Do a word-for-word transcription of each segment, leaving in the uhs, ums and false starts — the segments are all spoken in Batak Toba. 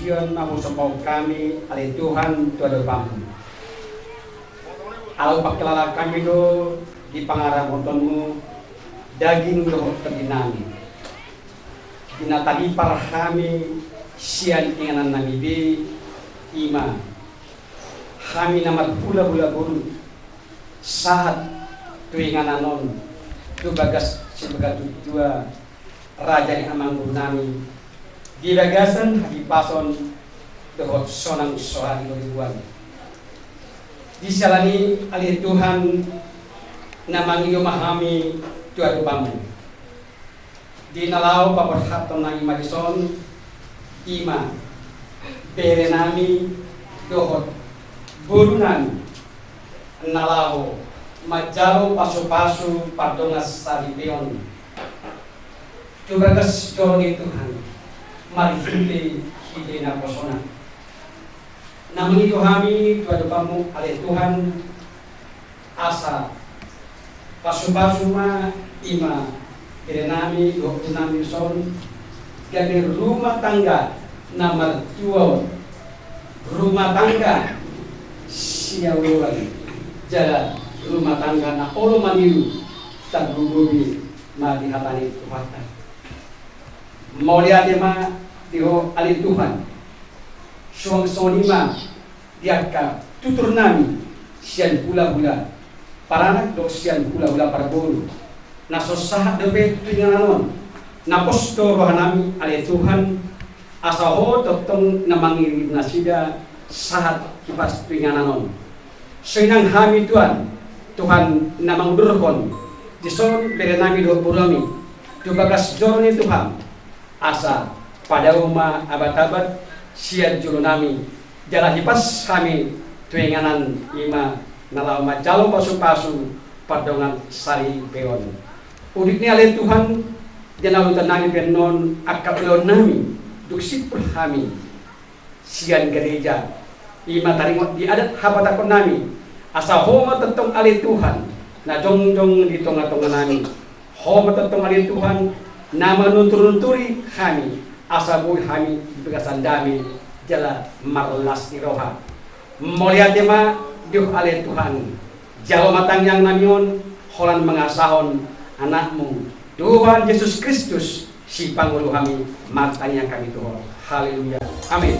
Sian na husombahon hami, ale Tuhan, tu adopanMu. Ala hupangkilala hami do di pangaramotonMu daging dohot tondinami. Di na taripar hami sian inganannami be, i ma hami na marhulahula boru, sahat tu inganan on, tu bagas Sibaga Tutua, raja ni amangborunami, di bagasan hahipason dohot sonang sohari horibuan. Di siala ni i, ale Tuhan, na mangido ma hami tu adopanMu. Di na laho paborhathonnami ma dison, i ma berenami dohot borunami na laho manjalo pasupasu pardongansaripeon tu bagas joro ni Tuhan, marhitehite naposona. Na mangido hami tu adopanMu, ale Tuhan, asa pasupasu ma i ma berenami dohot borunami dison, gabe rumah tangga na martua on, rumah tangga siauloan, jala rumah tangga na olo maniru, tarlumobi ma di hata ni Tuhanta. Mauliate ma di Ho, ale Tuhan. Suang songon i ma di angka tuturnami sian hulahula paranak dohot sian hulahula parboru, na so sahat dope tu inganan on. Na pos do rohanami, ale Tuhan, asa Ho tongtong na mangiring nasida sahat hipas tu inganan on. So inang hami, Tuhan, Tuhan na mangudurhon dison berenami dohot borunami tu bagas joro ni Tuhan, asa padao ma abat-abat sian jolonami, jala hipas hami tu inganan, i ma na laho manjalo pasupasu pardongansaripeon. Udik ni i, ale Tuhan, di na uluannami pe annon angka ulaonnami, dung simpul hami sian gareja, i ma taringot di adat habatahonnami, asa Ho ma tongtong, ale Tuhan, na jongjong di tongatonganami. Ho ma tongtong, ale Tuhan, na manunturunturi hami, asa boi hami di bagasan dame jala marlas ni roha. Mauliate ma di Ho, ale Tuhan. Jalo ma tangiangnami on, holan mangasahon AnakMu, Tuhan Jesus Kristus, Sipangolu hami, martangiang hami tu Ho. Haleluya. Amin.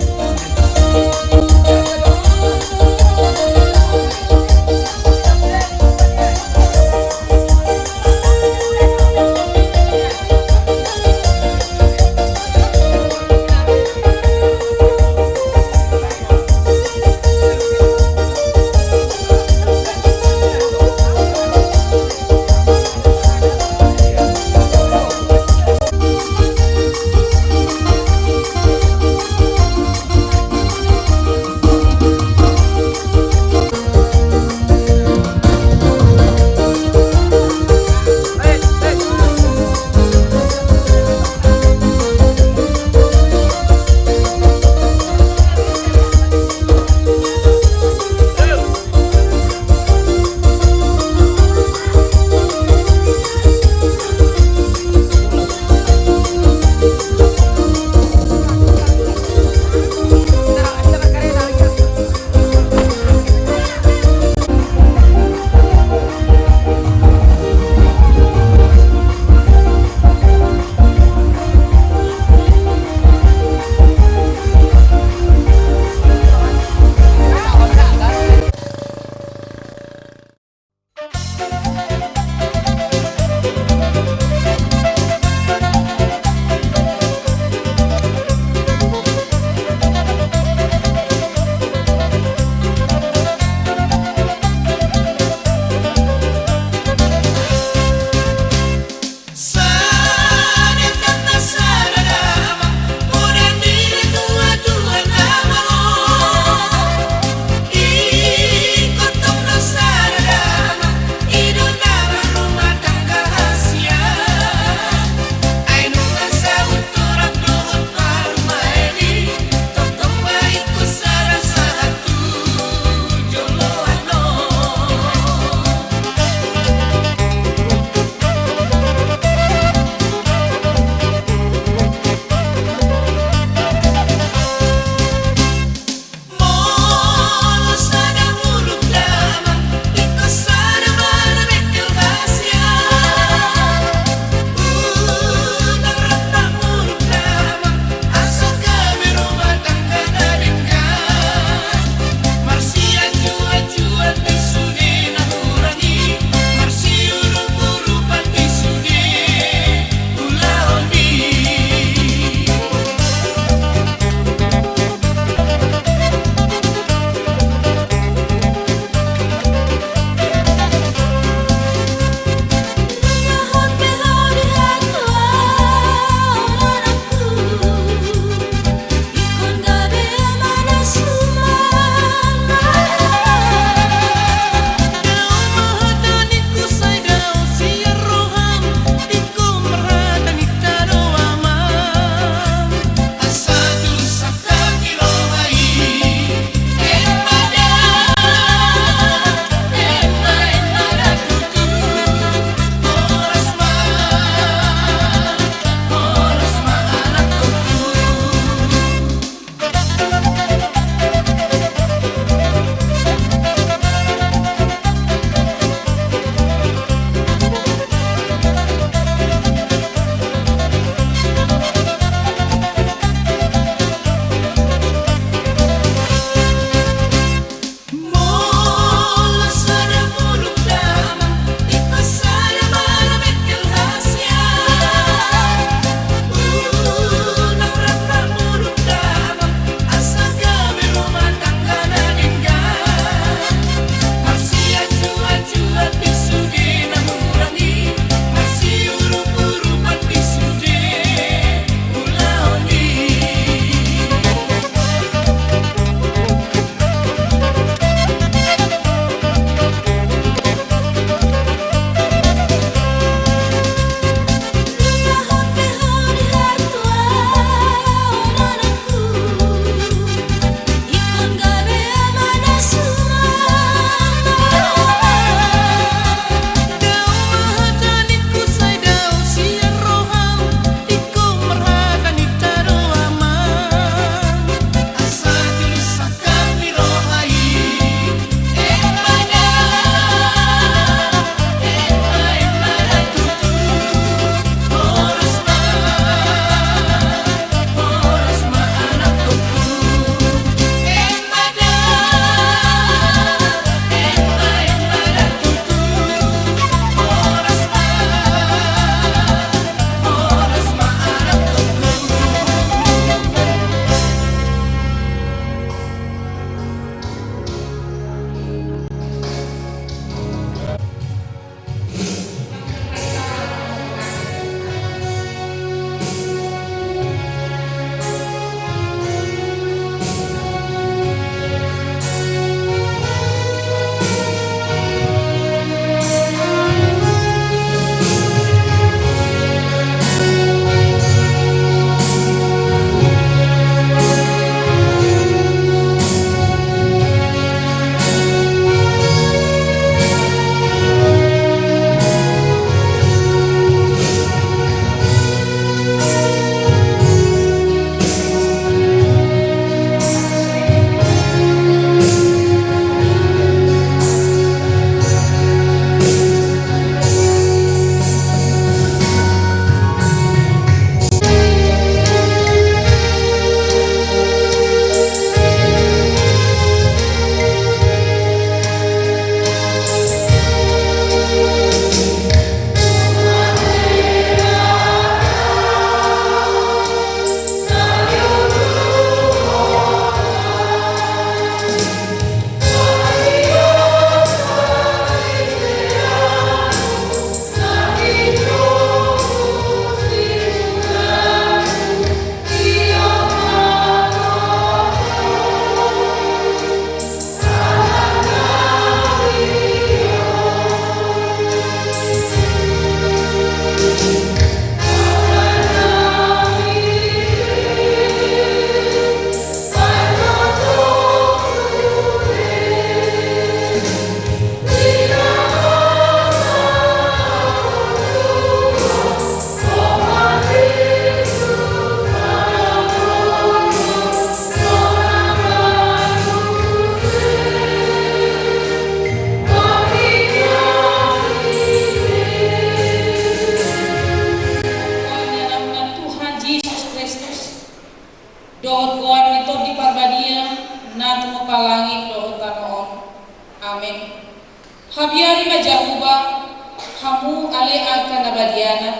Diana,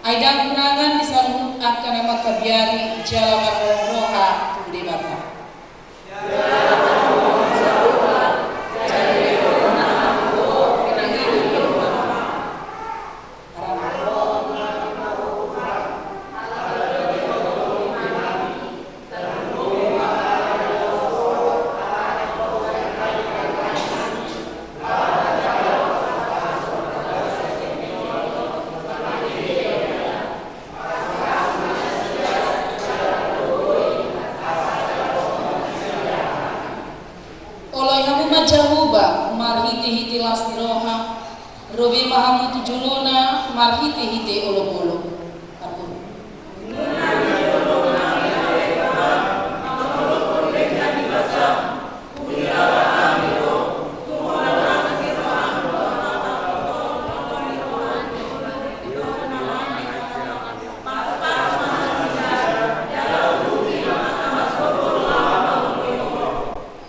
ai ndang hurangan di saluhut angka na mangkabiari jala marholong roha tu Debata. Oloi hamu ma Jahowa marhitehite las ni roha, ro be ma hamu tu jolona marhitehite olopolop. Amen.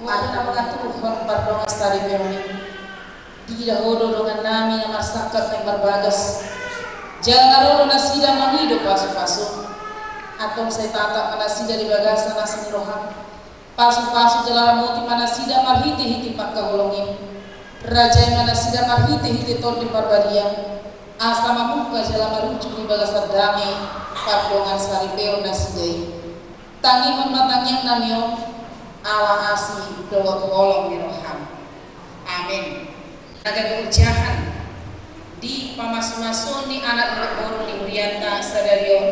Mari ma mangaturhon pardongansaripeon i. Diida Ho do dongannami na marsangkap naeng marbagas. Jala na ro do nasida mangido pasupasu. Antong sai tatap ma nasida di bagasan asi ni roham. Pasupasu jala ramoti ma nasida marhitehite pangkaholongim. Rajai ma nasida marhitehite Tondi Parbadia. Asa mamungka jala marujung di bagasan dame pardongansaripeon nasida i. Tangihon ma tangiangnami on, ala asi dohot holong ni roham. Amen. Na gabe ojahan di pamasumasuon ni anak dohot boru ni hurianta sadari on,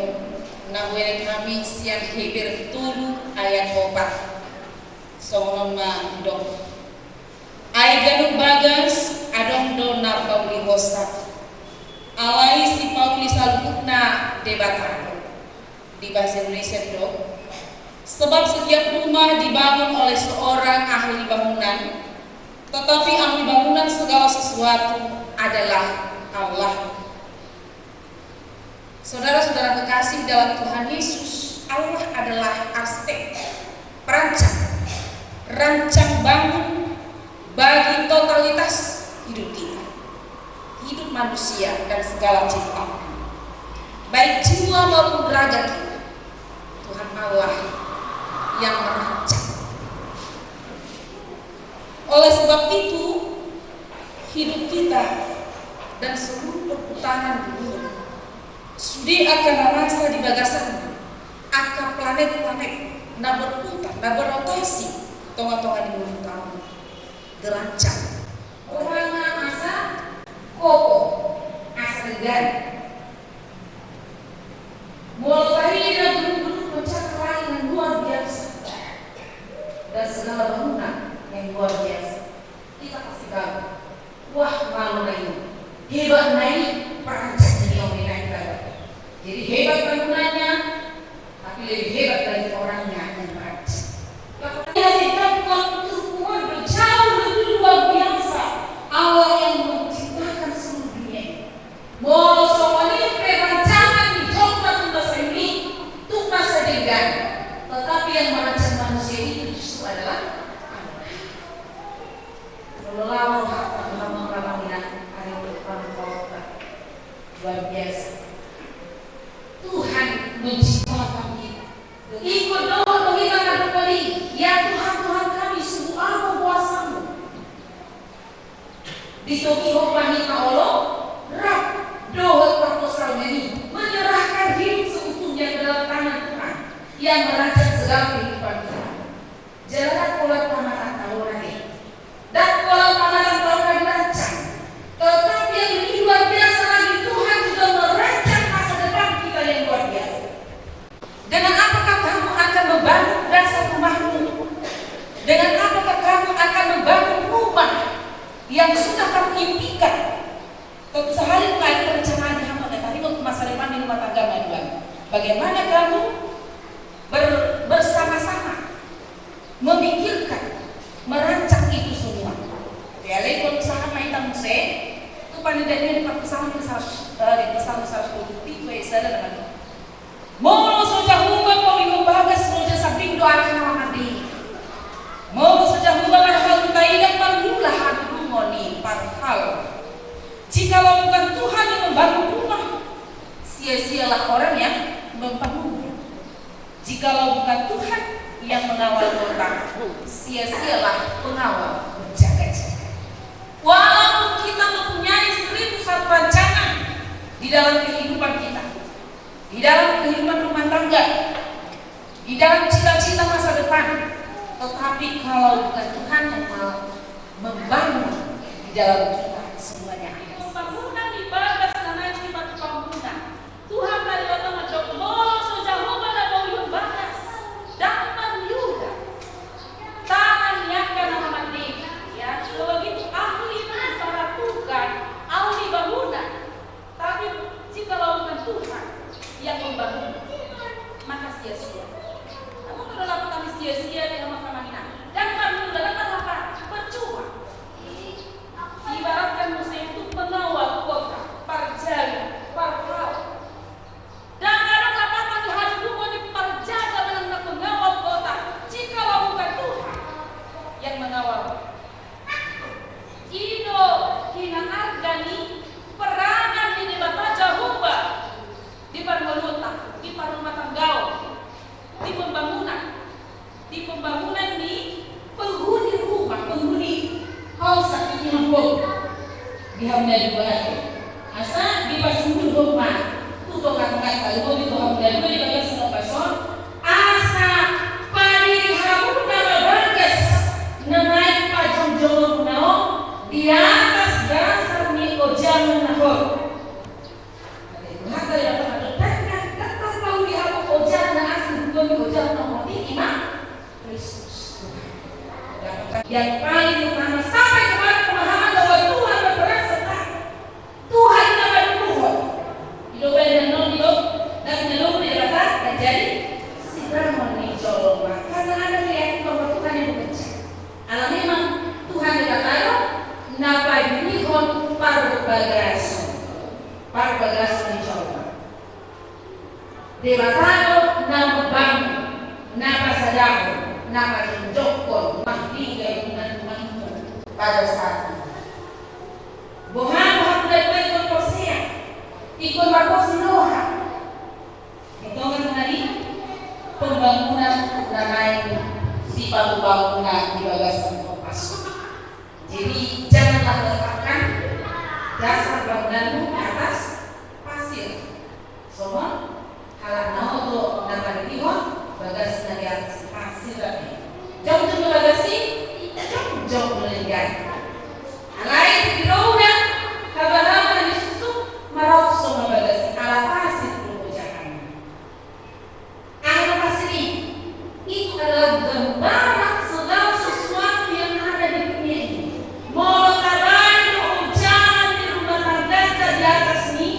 na hubereng hami sian Heber tolu ayat opat. Songon on ma didok. Ai ganup bagas adong do na paulihonsa. Alai sipauli saluhutna Debata do. Di bahasa Indonesia do. Sebab setiap rumah dibangun oleh seorang ahli bangunan, tetapi ahli bangunan segala sesuatu adalah Allah. Saudara-saudara kekasih dalam Tuhan Yesus, Allah adalah arsitek, perancang, rancang bangun bagi totalitas hidup kita, hidup manusia dan segala ciptaan, baik jiwa maupun raga kita. Tuhan Allah yang merancang. Oleh sebab itu, hidup kita dan seluruh perputaran dunia, sude angka na masa di bagasanna, angka planet-planet na berputar, na berotasi tongatonga ni ngolunta on, dirancang. Rohana asa kokoh, asa denggan. Molo taida gedung-gedung pencakar langit yang luar biasa dan segala bangunan yang luar biasa, kita pasti kagum. Wah, malo na i, hebat na i perancang ni on, na i kagum. Jadi hebat bangunannya, tapi lebih hebat lagi orangnya yang merancang. Jadi, kan, waktu Tuhan jauh lebih luar biasa, Allah yang menciptakan seluruh dunia ini. Molo songon i pe rancangan ni Jahowa tu masa i, tu masa denggan, tetapi yang merancang manusia itu justru adalah Allah. Molo laho rohanta tu hamu, amang inang, ari on pangkaota. Luar biasa. Tuhan menciptakan kita. Ingkon dohot do hita mandok, "Ya Tuhan, Tuhan kami, sungguh apa kuasamu?" Ditogihon ma hita olo, rap dohot parposalna i, menyerahkan hidup seutuhnya ke dalam tangan Tuhan yang merancang segala kehidupan kita. Jala ndang pola pamatang taon be. Ndang pola pamatang taon na dirancang. Tetapi yang lebih luar biasa lagi, Tuhan juga merancang masa depan kita yang luar biasa. Dengan apakah kamu akan membangun dasar rumahmu? Dengan apakah kamu akan membangun rumah yang sudah kamu impikan? Tontu sahali ma i perencanaan di hamu na taringot masa depan di rumah tangga ma i. Bagaimana kamu ber-, bersama-sama memikirkan, merancang itu semua? Jadi, ingkon sahat ma hita muse tu panindangion di parpsalmen saratus, eh, di Psalmen saratus dua puluh pitu ayat sada na mandok. Molo so Jahowa paulihon bagas, loja sambing do angka na mangandei. Molo so Jahowa marhalumpang, ndang marmula hadudungon ni parhalado. Jikalau bukan Tuhan yang membangun rumah, orang yang membangunnya. Jikalau bukan Tuhan yang mengawal kota, sia-sialah pengawal berjaga-jaga. Walaupun kita mempunyai seribu satu rancangan di dalam kehidupan kita, di dalam kehidupan rumah tangga, di dalam cita-cita masa depan, tetapi kalau bukan Tuhan yang me-, membangun di dalam kita, semuanya akan sia-sia. Pembangunan di bagas na naeng sipatupaonmuna. Tuhan Debata mandok, molo so Jahowa na pauli bagas, ndang marniula. Tangan ni angka na mamandei, ya, so begitu ahli memperlakukan ahli bangunan. Tapi jikalau bukan Tuhan yang membangun, maka sia-sia. Namun kalau lakukan sia-sia di rumah tangga, dan kami udah dapat apa? Percuma. Ibaratkan muse itu pengawal kota, parjaga, parhao. Ndang adong lapatan di hadapan Tuhan di parjaga manang na pengawal kota, jikalau bukan Tuhan yang mengawal. I do hinaarga ni peranan ni Debata Jahowa di parngoluonta, di parrumatanggaon, di pembangunan. Di pembangunan ni penghuni rumah, penghuni house, sakti ni mangkok. Di hamna dua hati. Asa dipasundul rumah. Tu tongah-tongah talu, di hamna dua di bagas na pason. Asa padiri hamu na bagas, na naeng pajongjongonmuna on di atas dasar ni ojahan na hot. Maka ia akan mendapatkan, tetap mau di hamu ojahan na asing, bukan di ojahan na mati, ima Kristus. Yang paling utama, sampai kepada pemahaman bahwa Tuhan berperan serta Tuhan na paduduhon. Di doba yang non, di doba, dan di doba dia kata, menjadi si Brahman ni jolma. Karena ada keyakinan bahwa Tuhan yang bekerja. Ala memang Tuhan Debata do na padirihon parbagason. Parbagason ni jolma. Debata do na mambangun, na pasadahon, na pajongjongkon, marhite Tuhan, Tuhan pada saat itu. Boha, boha, boha, boha, ingkon porsea, ingkon marposi roha. Di tongah-tongah ni pembangunan na naeng sipatupaonmuna di bagasan Kompas. Jadi, janganlah letakkan dasar bangunanmu di atas pasir. Songon halak na oto na padirihon bagasna di atas pasir tadi. Jongjong do bagas i, jongjong do denggan. Alai di roda, haba-haba na nisusuk, marokso ma bagas i, ala pasir do ojahanna. Aha do pasir i? Itu adalah gambaran segala sesuatu yang ada di dunia ini. Molo tabaen do ojahan ni rumah tangganta di atas ni,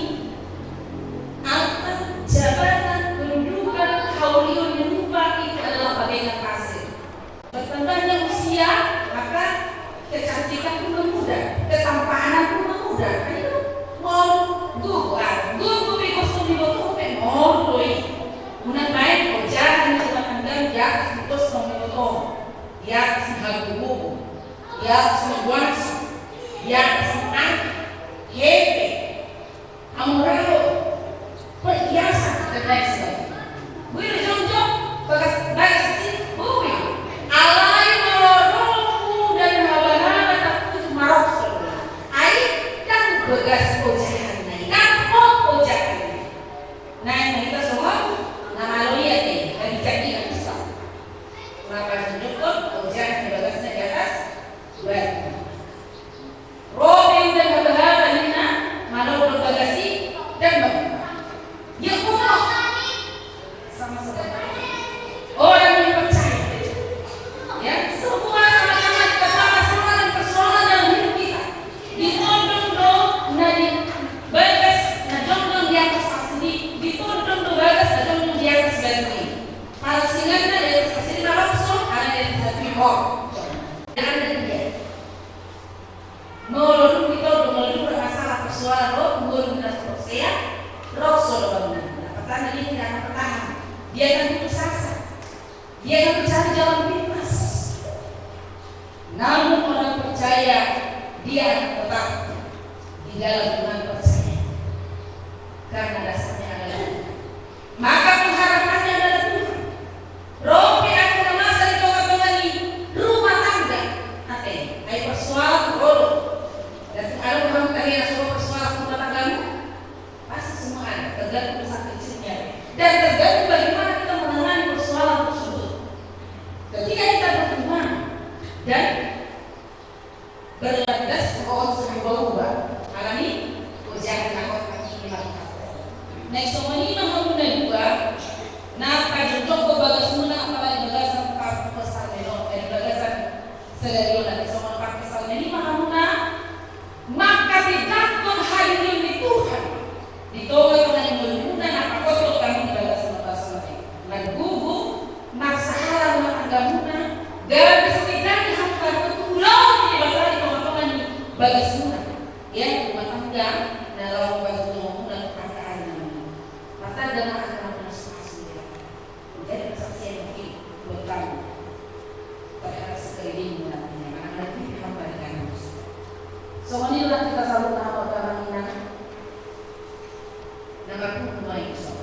angka, jabatan, kedudukan, haulion ni rupa, itu adalah bagaikan pasir. Bertambahnya usia, maka kecantikan pun memudar, ketampanan pun memudar. Kan itu? Molo gogo, ah, gogo pe gosok ni boto pe, molo i. Unang baen ojahan ni rumah tangga di atas ni gosok ni boto, di atas ni hagogoon, di atas ni guaso, di atas ni aek, hehe. Amoralo, perhiasan, dan lain sebagainya. Boi do jongjong bagas, bagas i, boi. Alai molo ro muda na haba-haba, takutu marokso. Ai ndang bagas ojahanna i, ndang hot ojahanna i. Naeng hita songon na malo i ate, na bijak i, na bisa. Molo jongjong ojahan ni bagasna di atas batu. Ro pe udan haba-haba ninna, manondong bagas i, dan batu. Ya Allah. Sama-sama. Orang yang percaya. Ya, semua sama-sama kita, persoalan dan persoalan dalam hidup kita. Ditondong do na di bagas na jongjong di atas pasir i, ditondong do bagas na jongjong di atas batu i. Pala singanna di atas pasir i marokso, ala di atas batu i, oh. Jangan ada dia. Molo dung ditondong, molo dung bermasalah persoalan, ro, molo dung na so porsea, rokso do bangunan. Nah, pertanda dia tidak akan bertahan. Dia akan putus asa. Dia akan mencari jalan pintas. Namun orang percaya, dia akan tetap di dalam iman percaya. Karena dasarnya adalah Naeng songon i ma hamuna dua na pajongjongkon bagasmuna, apalagi bagasan parpsalmen on, eh, bagasan sadari on, naeng songon parpsalmen i ma hamuna manghatindanghon hadirion ni Tuhan di tongatonga ni ngolumuna na pahothon hamu di bagasan parpsalmen on. Margogo, marsahala rumah tanggamuna, gabe sititani hamu tarpatutu ulaon ni Debata di tongatonga ni bagasmuna. Ia rumah tangga na laho pajongjongmuna tu angka ari na martanda ma angka na pernah sukses di dalam menjadi kesaksian yang hidup buat kamu terhadap sekeliling muna, yang mana lebih hamba dengan manusia. Songon i do hita saluhutna, amang inang. Na marpungu ma i so.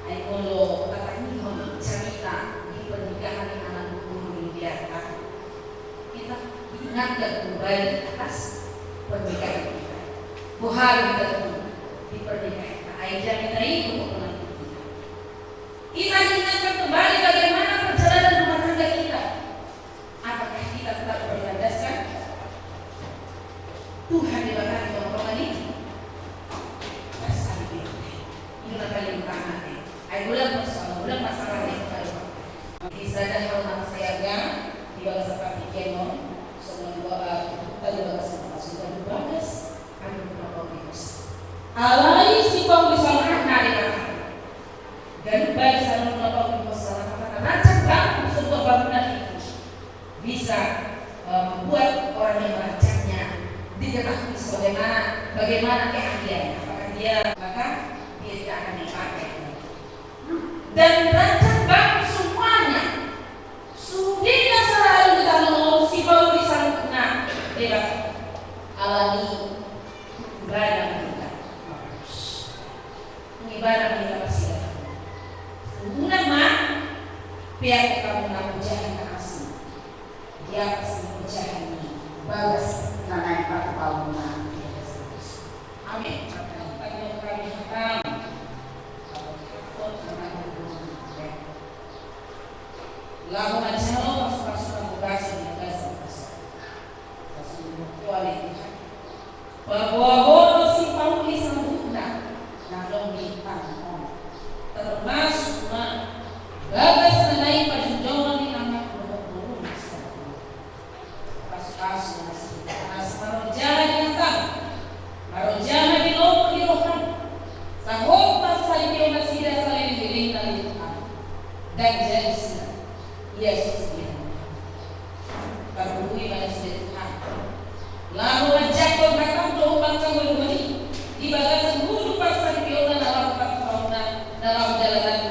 Ai molo tatangihon carita di pernikahan ni anak guru di Jakarta, kita diingatkan kembali atas pernikahan kita. Boha do hita tutu di pernikahan kita. Ai jadi na itu kok pernah kita. Kita diingatkan kembali bagaimana perjalanan rumah tangga kita. Apakah kita tetap berlandaskan Tuhan di bagasan rumah tangga ini? Dasar itu. Itu yang paling utama, eh. Ai godang persoalan, godang masalah yang kita lupakan. Jadi sada hal na saya pegang di bagasan partingkian on, songon doa, eh, tadi bagasan, bagasan, bagasan. Alai si Paulus saluhutna, Debata. Dan bagi saluhutna Paulus saluhutna, rancak bangun sebuah bangunan itu bisa, eh, membuat orang yang merancangnya diketahui sebagaimana, bagaimana keahliannya. Apakah dia, maka dia tidak akan dipakai. Dan rancak bangun semuanya. Sude na selalu di tano on si Paulus saluhutna, Debata. Alani ibana ma hita. Ibana ma hita pasti. Unang ma peak hamu na pojahan na asing. Dia pasti pojahan ni bagas na naeng patupahon na. Amin. Laho manjalo pasupasu na bogasa di bagasan. Paboaon do si Paulus saluhutna na adong di tano on, termasuk ma bagas na naeng pajongjongkon ni anak dohot boru na saluhutna. Pasupasu na sihita asa marojahan di hatana, marojahan di lomo ni rohana, sahat parsaripeon nasida saleleng-lelengna di Tuhan. Dan jadi sida ia susugihan. Pargogoi ma nasida Tuhan. Laho manjangkon hatam dohot pangkanggoion i di bagasan ngolu parsaripeonna na laho patupahonna, na laho dalananna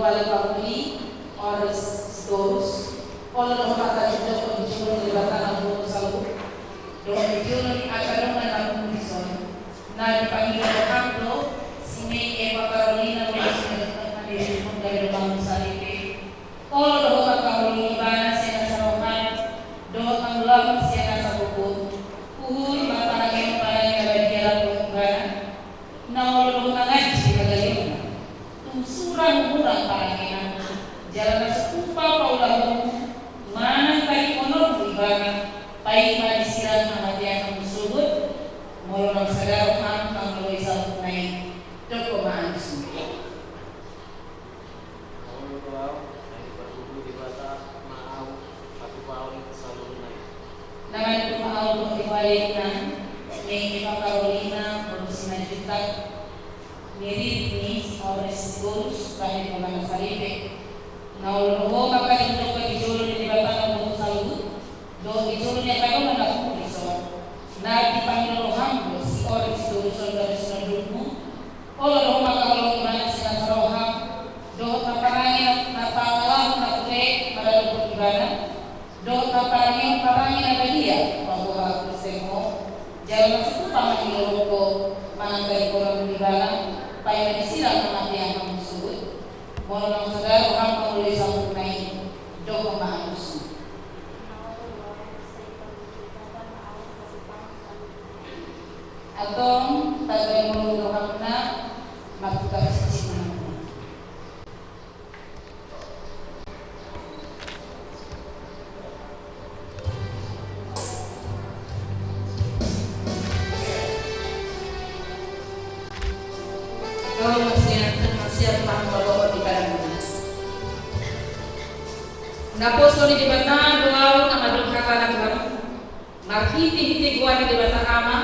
Pangoli, Ores Sitorus, olo do ho martanjung jolo di jolo ni Debata na umboto saluhut, dohot di jolo ni angka dongan na pungu dison, na dipangido roham do si Mei Eva Karolina, boru Simanjuntak, na diuruthon gabe donganmu saripe. Olo do ho mangkaholongi ibana sian nasa roham, dohot mangulahon sian nasa gogo, uhur marparangehon parange na badia rap dohot ibana, na olo do ho manganju di hagaleonna. Tung sura hurang parangena, jala na so tupa paulahonmu manang tadingkononmu ibana, paima disirang hamatean hamu sogot. Molo naung sada roham mangoloi saluhutna i, dokkon ma alusmu. Molo do ahu, sai dipargogoi Debata ma ahu, hatupaon saluhutna i. Na mandok ma ahu, dohot di ho ale inang, Mei Eva Karolina, boru Simanjuntak, ni ririt ni Ores Sitorus, bahen dongan na saripe. Na olo do ho mangkajongjong di jolo ni Debata na umboto saluhut, dohot di jolo ni angka dongan na pungu dison, na dipangido roham do si Ores Sitorus on gabe sinondukmu. Olo do ho mangkaholongi ibana sian nasa roham, dohot marparange na, marpangalaho na hule maradophon ibana, dohot marparangehon parange na badia, paboa halak Kristen ho, jala na so tupa mangilolong ho manang tadingkonon ibana, paima disirang hamatean hamu sogot. Molo naung sada roham mangoloi saluhutna i, dokkon ma alusmu. Antong, taga molo rohamuna, martukar cincin ma hamu. Antong, masiap, masiap ma hamu baboa di padang. Naposo ni Debata do ahu na mandok hata na tu hamu. Marhitehite goar ni Debata Ama,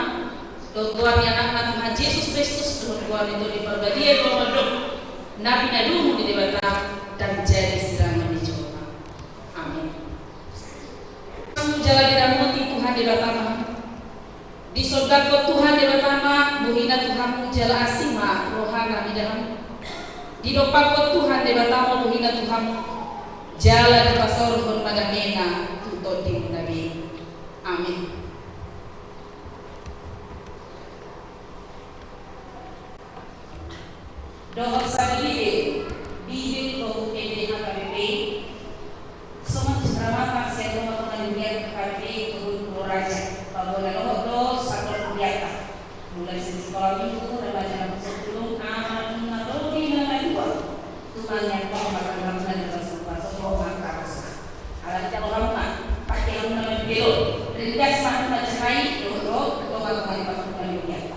dohot goar ni Anakna Tuhan Jesus Kristus, dohot goar ni Tondi Parbadia, do ahu mandok, na pinadomu ni Debata, ndang jadi sirangon ni Jahowa. Amin. Jala diramoti Tuhan Debata ma. Disondangkon Tuhan Debata ma bohina tu hamu jala asing ma rohana mida hamu. Didompakkon Tuhan Debata ma bohina tu hamu jala dipasaorhon ma damena tu tondimuna be. Amin. Dohot sada bibel, bibel dohot ende H K B P, songon jumramatan sian dongan-dongan ni H K B P dohot Pulau Raja, paboa na dohot do sandok kuliahta. Mulai sian sikola minggu, remaja na pusat tulung, anak na lobi na madua. Tuman yang kau makan makan dan rasa rasa kau makan rasa. Alat kau ramah, pakai hamu na mambibel on. Ringgas ma hamu manjamai, dohot dohot, dohot dohot, dohot dohot.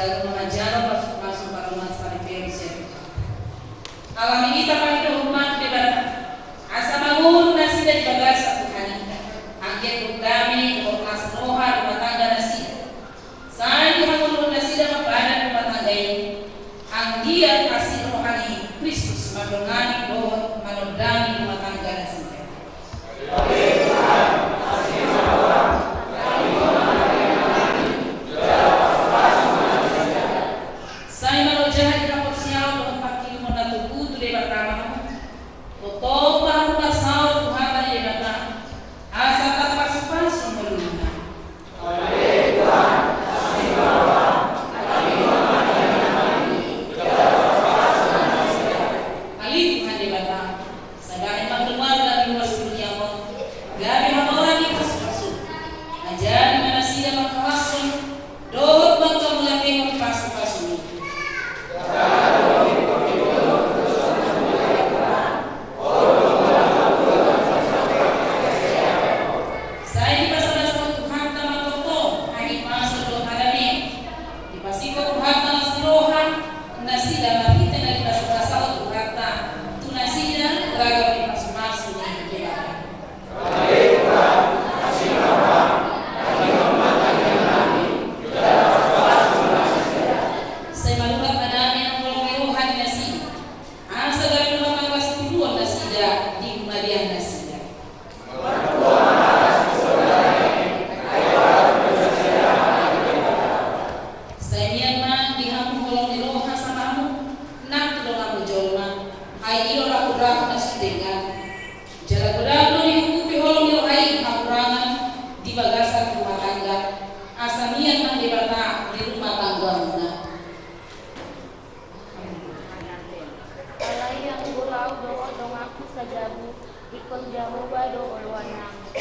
Lalu manjalo pasupasu palomoan saripeon sian Tuhan. Alani i tapahidohon ma tu Debata, asa mangolu nasida di bagasan Tuhan i, anggiat gok dame dohot las ni roha rumah tangga nasida. Sai dihangoluhon nasida ma badan rumah tangga i, anggiat asi roha ni Kristus mandongani dohot manondani rumah tangga nasida. Sai mangolu jaha di haporseaon dohot pangkirimon na togu tu Debata ma hamu. Tongtong ma hamu marsaor tu hata ni Debata, asa tarpasupasu ngoluna. Ale Tuhan Debata, sada ma keluarga di ruas dunia on, gabe hamaolan ni pasupasu. Ajari ma nasida mangkalashon dohot mangkamuliatehon pasupasumi. Sai dipasada Tuhanta ma tongtong hahipason dohot hadameon. Dipasingkop Tuhanta las ni roha nasida marhite na dipasada Tuhanta tu nasida ragam ni pasupasu ni Debata. Sai marurat ma dame nang holong ni roha di nasida, asa gabe rumah tangga sitiruon nasida di humaliang nasida. Sai mian ma di hamu holong ni roha samamu nang tu donganmu jolma, ai i do ragu-ragu na so denggan. Jala godang do diuhupi holong ni roha i hahurangan di bagasan rumah tangga, asa mian nang Debata di rumah tanggamuna. Alai anggo laho dohot donganku sajabu, ingkon Jahowa do oloannami.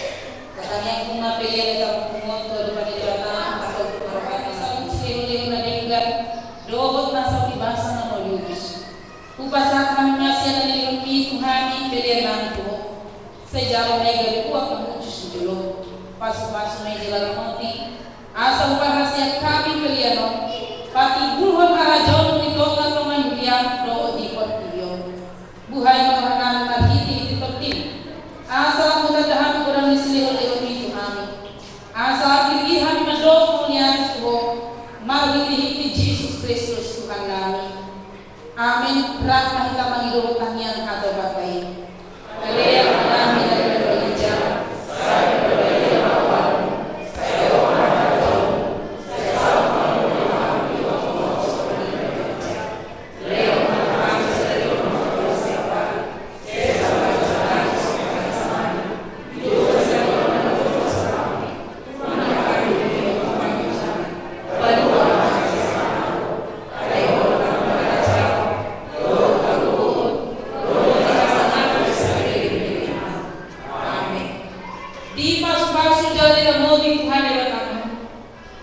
Tangiangku ma pelean ni tamungkun on tu adopan ni Debata, angka tu adopan na saut silehon-lehon na denggan dohot na saut di basa na mauliutus. Hupasahat hami ma sian na nilehonmi tu hami pelean nami tu Ho. Sai jalo ma i gabe kuat manguju tu jolo, pasupasu ma i jala ramoti, asa huparhaseang hami pelean on, patimbulhon harajaonmu di tongatonga ni huria dohot di portibi on. Buhai ma rohanami marhitehite tondim, asa lam hutanda hami godang ni silehon-lehonmi tu hami, asa lam diri hami mandok mauliate tu Ho, marhitehite Jesus Kristus Tuhannami. Amen. Rap ma hita mangido tangiang hata Bapa i. Ale Amanami na di banua ginjang, sai Amen. Dipasupasu jala diramoti Tuhan Debata.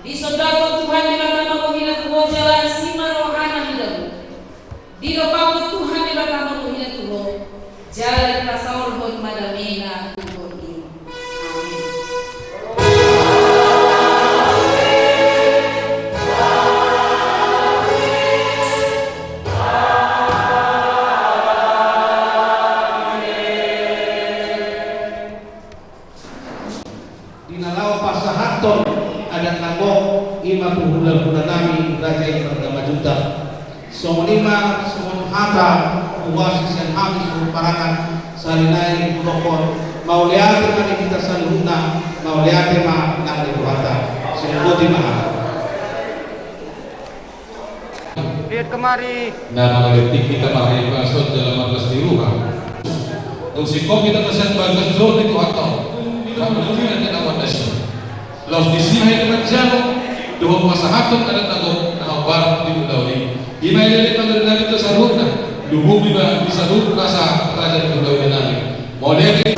Disondangkon Tuhan Debata ma bohina tu ho jala asi ma rohana mida. Didompakkon Tuhan Debata ma bohina tu ho, jala dipasaorhon ma damena tu ho. Di na laho pasahathon adat na gok, i ma tu hulahulana nami Raja i Marga Majuta. Songon i ma songon hata huasi sian hami suhut parangan, sahali nai hudokkon mauliate ma di hita saluhutna, mauliate ma nang di Tuhanta. Songon i ma. Lihat kemari. Na mangaliat tingki ta marhahipason jala marlas ni roha. Naung singkop hita ma sian bagas joro ni Tuhanta on. Di na mangaliat tingki ta marhahipason. Laos disi ma hita manjalo dohot pasahathon adat na gok na hombar di ulaon i. I ma i leleng panggabean nami tu saluhutna. Luhut i ma di saluhut nasa raja ni ulaon nami. Mauliate.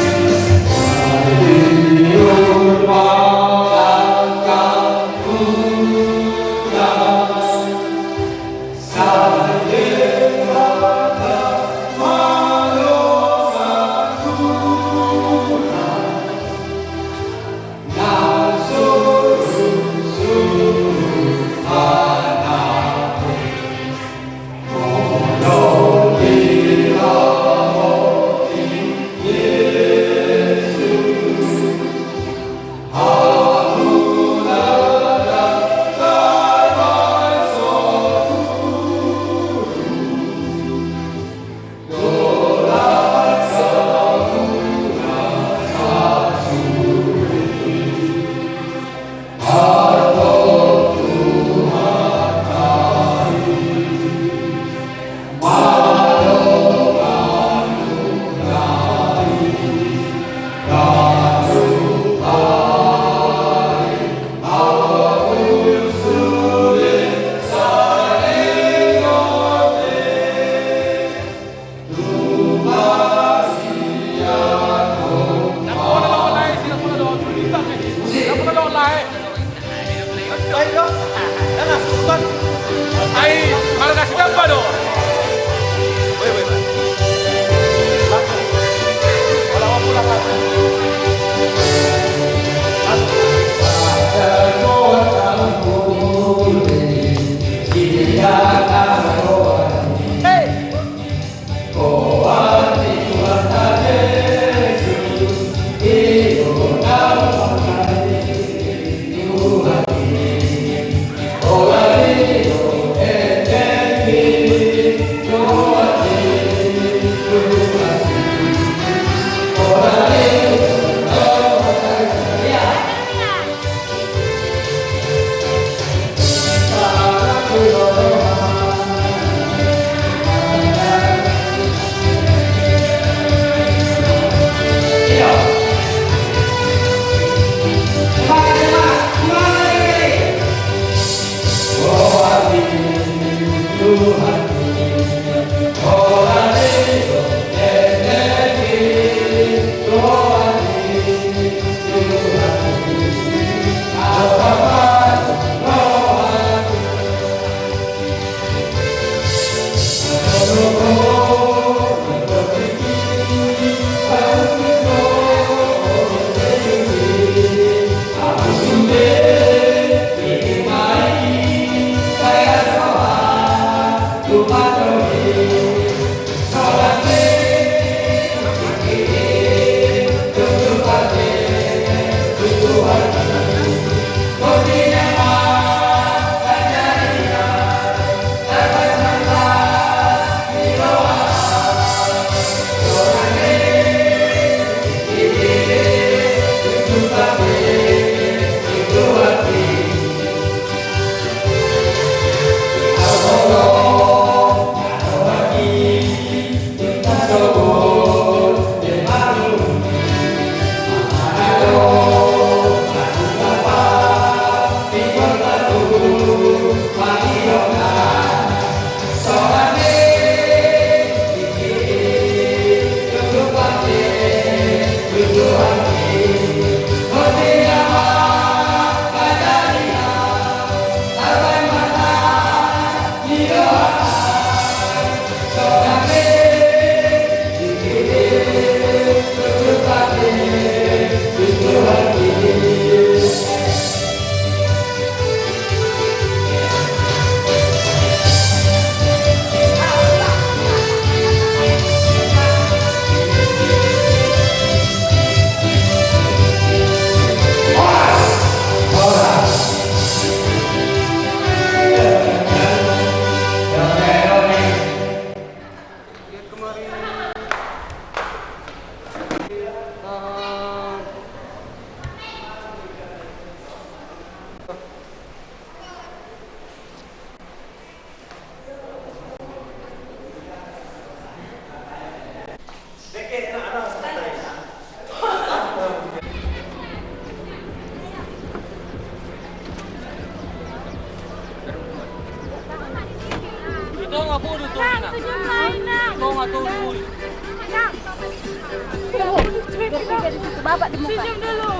Bapak di muka. Senyum dulu.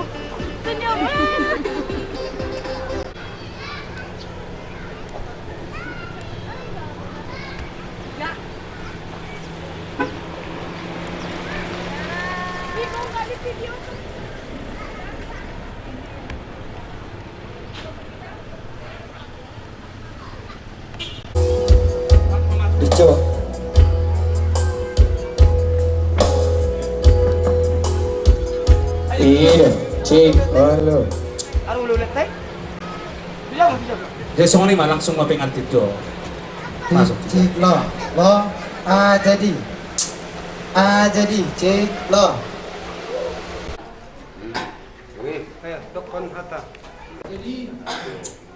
Senyum. Ijo. Iya, cek. Halo. Jadi songon i ma, langsung ma pengantin tu. Masuk. Cek, lo, lo. Ah, jadi. Ah, jadi, cek, lo. Ayo, dokkon hata. Jadi,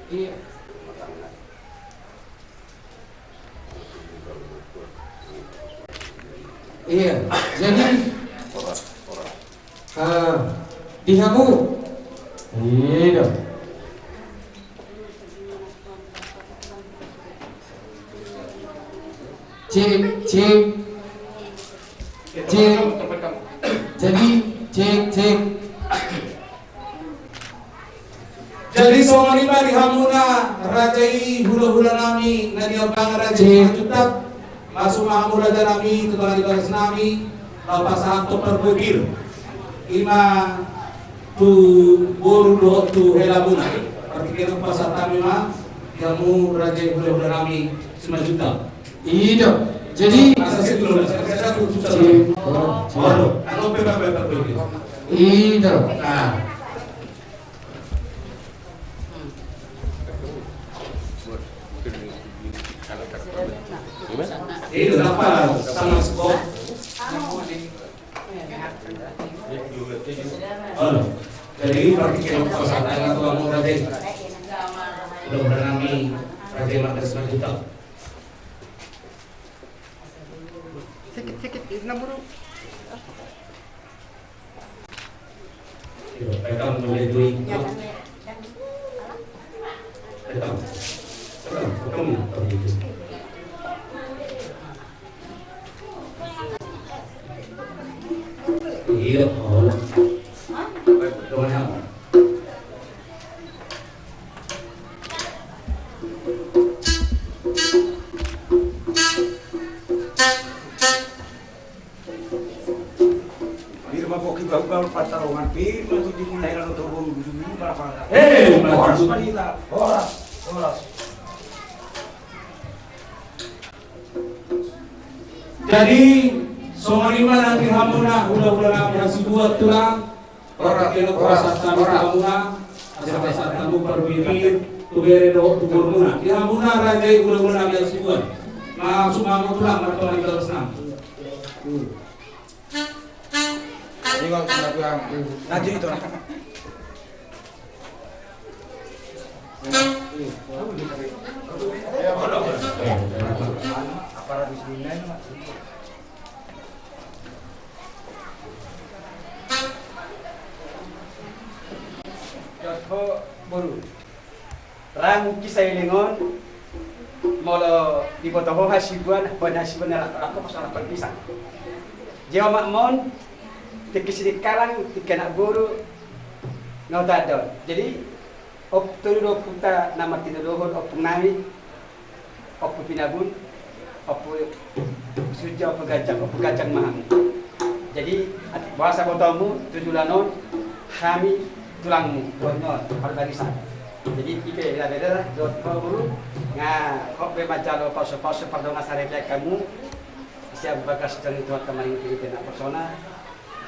iya. Iya, jadi, ah, di hamu. Iya. Cek, cek. Cek. Jadi, cek, cek. Jadi songon i ma di hamuna raja i, hulahula nami na di Ambangan, raja i Simanjuntak. Masuk ma hamu raja nami tu tonga ni bagas nami, laho pasahat tu parbue pir. I ma tu boru dohot tu helamuna. Partingkian pasahat nami ma. Hamu raja i, hulahula nami Simanjuntak. I do. Jadi asa satu, asa satu, asa satu. Waduh, anu, pepe, pepe, pepe. I do. Nah. I do, apa sama sebab? Halo. Jadi berarti kita pasangan atau kamu tadi? Udah, udah nami raja i, maka Simanjuntak. Sikit-sikit, na buru. Iya, pegang mulai dui. Pegang. Pegang, pegang ya, pegang gitu. Iya, oh. Pegang ya. Pir ma poki bahul-bahul pantarongan, pir ma tu di mulai lalu turun, ujung ini malah pangan. Hei, horas, Pak Ita, horas, horas. Jadi songon i ma nang di hamuna hulahula nami hasibuan, tulang. Horas, horas, horas. Asa pasahat hamu parbue tu bere dohot tu borumuna. Di hamuna raja i, hulahula nami hasibuan. Langsung hamu, tulang, martonga di bagas nami. Ingot, tulang. Nanti itu. Aparat di sini. Jotho boru. Ra mungkin sailingon, molo diboto ho hasibuan, ho hasibuan na rap-rap, ho pasalah parpisang. Jeo makmon, tingki sidikalang, tingki anak boru, na hutandon. Jadi, Op-, tolu do ompunta na martinodohon, ompung nami, Ompu Pinabun, Ompu Sunja, Ompu Ganjang, Ompu Ganjang ma hamu. Jadi, atik boasa botomu, tu joloan on, hami tulangmu, bohon on, parbarisan. Jadi, i pe, bere-bere, dohot ho boru, nga, hot be manjalo pasu-pasu pardongan saripeon hamu, sian bagas ni Tuhanta, maringan tu hita na personal.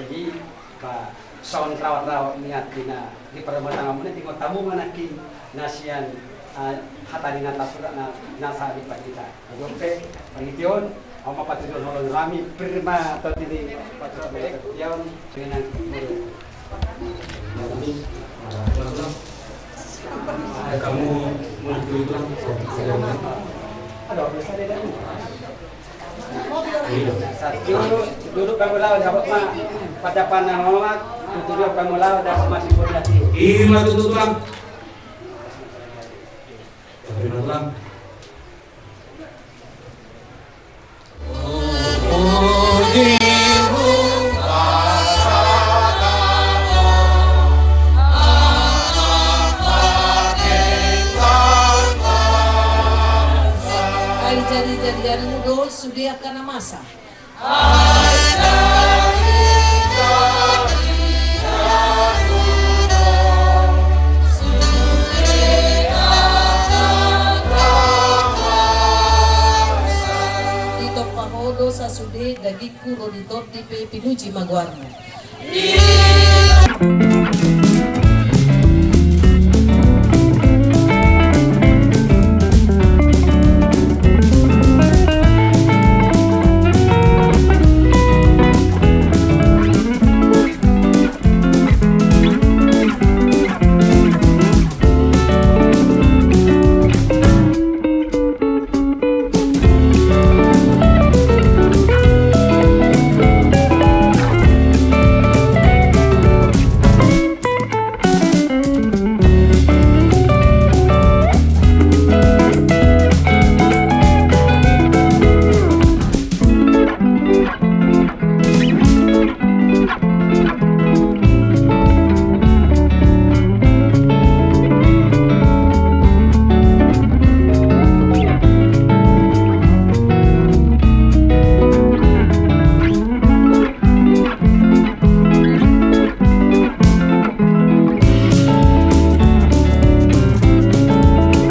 Jadi, ba, songon rawat-rawat ni atik na di parrumatanggaanmuna, diingot hamu ma nangkin na sian, ah, hata ni na tarsurat na, na sahat di hita. Jadi on pe, marhite on, ahu ma patujolo holong nami, pir ma tondi ni patujolo, songon i nang. Ada kamu mau itu, ada. Duduk, duduk kamu lawan, apa, Pak? Pada panah, Pak. Duduk kamu lawan, apa, masih boleh lagi. Ini mah tutup, Bang. Tapi, Bang. Ai jadi-jadianmu do sude angka na masa. Ditompa ho do sasude dagingku ro di tondi pe, pinuji ma goarmu.